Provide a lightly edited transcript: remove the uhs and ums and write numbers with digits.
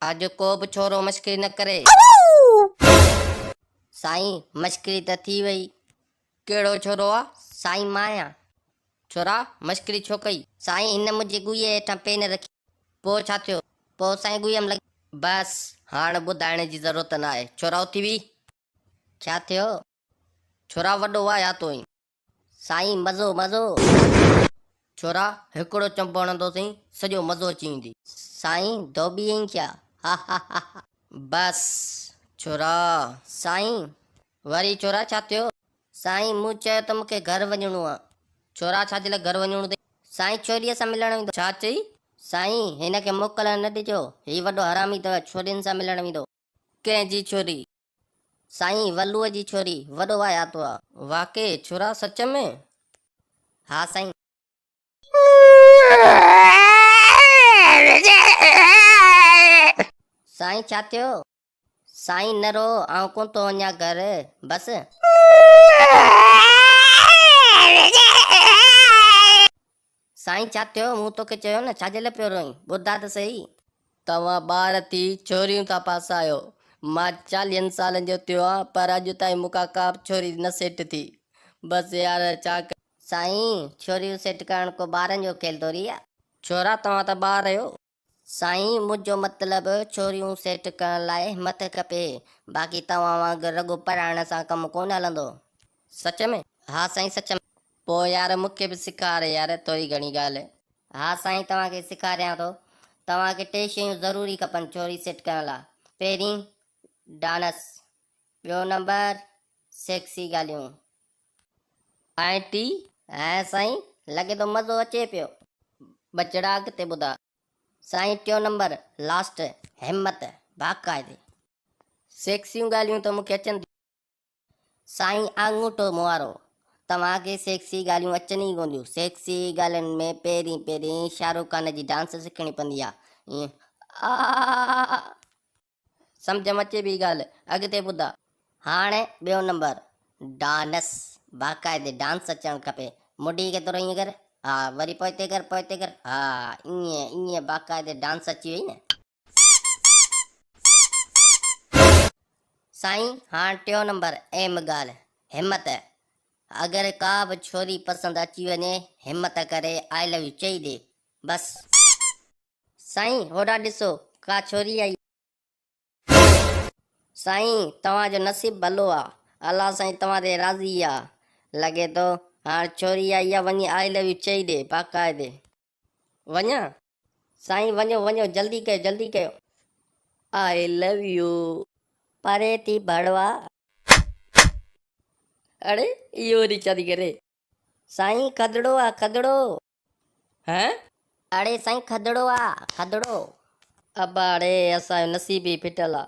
اڄ ڪو به ڇورو مشڪري نه ڪري. سائين مشڪري ته ٿي وئي. ڪهڙو ڇورو آ؟ سائين مان آهيان. ڇورا مشڪري ڇو ڪئي؟ سائين هن منهنجي ڳوئي هيٺان پين رکي. پوء ڇا ٿيو؟ پوء سائين ڳوئي م لڳي. بس هاڻ ٻڌائڻ جي ضرورت نه آهي. ڇورا اٿي ويهه. ڇا ٿيو؟ ڇورا وڏو آهيان تون ئي. سائين مزو مزو. ڇورا هڪڙو چنبو هڻندوسين سڄو مزو اچي ويندي. سائين ڌوٻي ائين ڇا هاهاهاها. بس ڇورا. سائين وري ڇورا ڇا ٿيو. سائين مون چيو ته مونکي گهر وڃڻو آ. ڇورا ڇا جي لاء گهر وڃڻو اٿئي. سائين ڇوريء سان ملڻ ويندو. ڇا چئي؟ سائين هن کي موڪلڻ نه ڏجو هي وڏو حرامي اٿو ڇورين سان ملڻ ويندو. ڪنهن جي ڇوري؟ سائين ولوء جي ڇوري وڏو واهياتو آ. واقعي ڇورا سچ ۾؟ ها سائين. سائين ڇا ٿيو؟ سائين نه رو آئون ڪونه ٿو وڃان گهر بس. سائين ڇا ٿيو مون توکي چيو نه ڇا جي لاء پيو روئين ٻڌاء ته سهي. توهان ٻار ٿي ڇوريون ٿا ڦاسايو. مان چاليهن سالن جو ٿيو آهيان پر اڄ تائين مون کان ڪا به ڇوري نه سيٽ ٿي. بس يار ڇا ڪيان. سائين ڇوريون سيٽ ڪرڻ ڪو ٻارن جو کيل ٿوري آ. ڇورا توهان ته ٻار آهيو. سائين منهنجو مطلب ڇوريون سيٽ ڪرڻ لاء همت کپي باقي توهان وانگر رڳو پڙهائڻ سان ڪم ڪونه هلندو. سچ ۾؟ ها سائين سچ ۾. پوء يار مون کي به سيکار يار ٿوري گهڻي ڳالهه. ها سائين توهان کي سيکاريان ٿو. توهان کي ٽي شيون ضروري کپن ڇوري سيٽ ڪرڻ لاء. پهرين ڊانس، ٻيو نمبر سيڪسي ڳالهيون. ۽ ٽي؟ ها سائين لڳي ٿو مزو اچي پيو. ٻچڙا اڳتي ٻڌاء. سائين ٽيون نمبر لاسٽ همت باقاعدي. سيڪسيون ڳالهيون ته مون کي اچن ٿيون. سائين آڱوٺو مونوارو، توهان کي سيڪسي ڳالهيون اچن ئي ڪونه ٿيون. سيڪسي ڳالهين ۾ پهرين پهرين شاهرخ خان جي ڊانس سکڻي پوندي آ. ائين آ. سمجهه م اچي پئي ڳالهه. اڳتي ٻڌاء. هاڻ ٻيو نمبر ڊانس، باقاعدي ڊانس اچڻ کپي. مڍي کي ٿورو ائين ڪر، ها وري پوئتي ڪر، پوئتي ڪر، ها ائين ائين باقاعدي ڊانس اچي وئي نه. سائين هاڻ ٽيون نمبر اهم ڳالهه همت اگر ڪا به ڇوري پسند اچي وڃي همت ڪري آء لو يو چئي ڏي بس. سائين هوڏانهن ڏسو ڪا ڇوري آئي. سائين توهان جو نصيب ڀلو آ الله سائين توهان تي راضي آ لڳي ٿو هاڻ ڇوري آئي آ وڃي آء لو يو چئي ڏي باقاعدي. وڃان؟ سائين وڃو وڃو جلدي ڪيو جلدي ڪيو. آء لو يو. پري ٿي ڀڙوا. اڙي اهو وري ڇا ٿي ڪري. سائين کدڙو آ کدڙو. هين؟ اڙي سائين کدڙو آ کدڙو. ابا اڙي اسان جو نصيب ئي ڦٽل آ.